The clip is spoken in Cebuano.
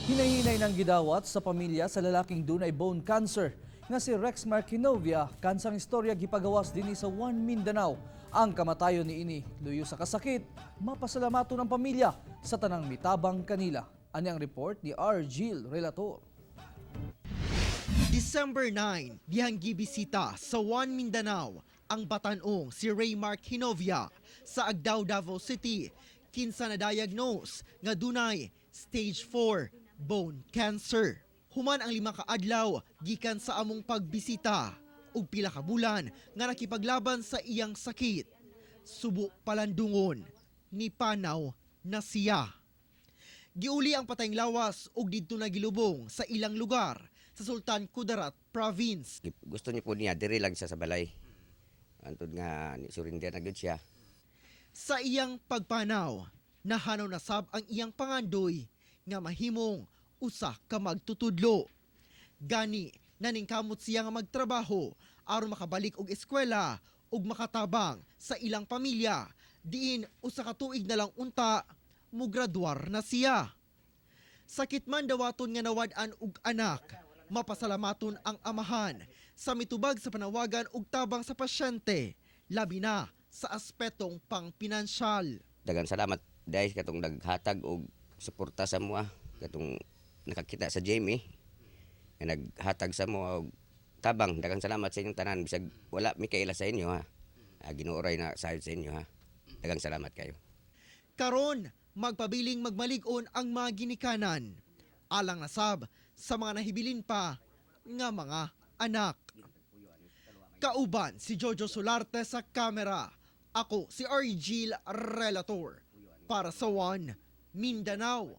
Hinay-hinay ng gidawat sa pamilya sa lalaking dunay bone cancer nga si Rex Marquinovia, kansang istorya gipagawas dinhi sa One Mindanao. Ang kamatayon niini luyo sa kasakit, mapasalamaton ang pamilya sa tanang mitabang kanila. Ani ang report ni R. Gil Relator. December 9, dihang gibisita sa One Mindanao ang batanong si Ray Mark Hinovia sa Agdao, Davao City, kinsa na diagnose nga dunay stage 4 bone cancer. Human ang 5 ka adlaw gikan sa among pagbisita ug pila ka bulan nga nakipaglaban sa iyang sakit. Subo palandungon ni panaw na siya. Giuli ang patayng lawas ug didto na gilubong sa ilang lugar sa Sultan Kudarat Province. Gusto niyo po niya, diri lang siya sa balay. Antod nga, ni surrender na gyud siya. Sa iyang pagpanaw, nahanaw na sab ang iyang pangandoy nga mahimong usa ka magtutudlo. Gani, naningkamot siya nga magtrabaho aron makabalik og eskwela ug makatabang sa ilang pamilya, diin usa ka tuig na lang unta mugraduar na siya. Sakit man dawaton nga nawad-an og anak, mapasalamaton ang amahan sa mitubag sa panawagan ug tabang sa pasyente, labi na sa aspetong pangpinansyal. Daghang salamat dahil katong naghatag og suporta sa mua, katong nakakita sa Jamie nga naghatag sa mua og tabang. Daghang salamat sa inyong tanan, bisag wala mi kaila sa inyo, ha. Ah, Ginoo ray na sayod sa inyo, ha. Daghang salamat kayo. Karon, magpabiling magmalig-on ang mga ginikanan. Alang nasab sa mga nahibilin pa nga mga anak. Kauban si Jojo Solarte sa kamera. Ako si Argil Relator para sa One Mindanao.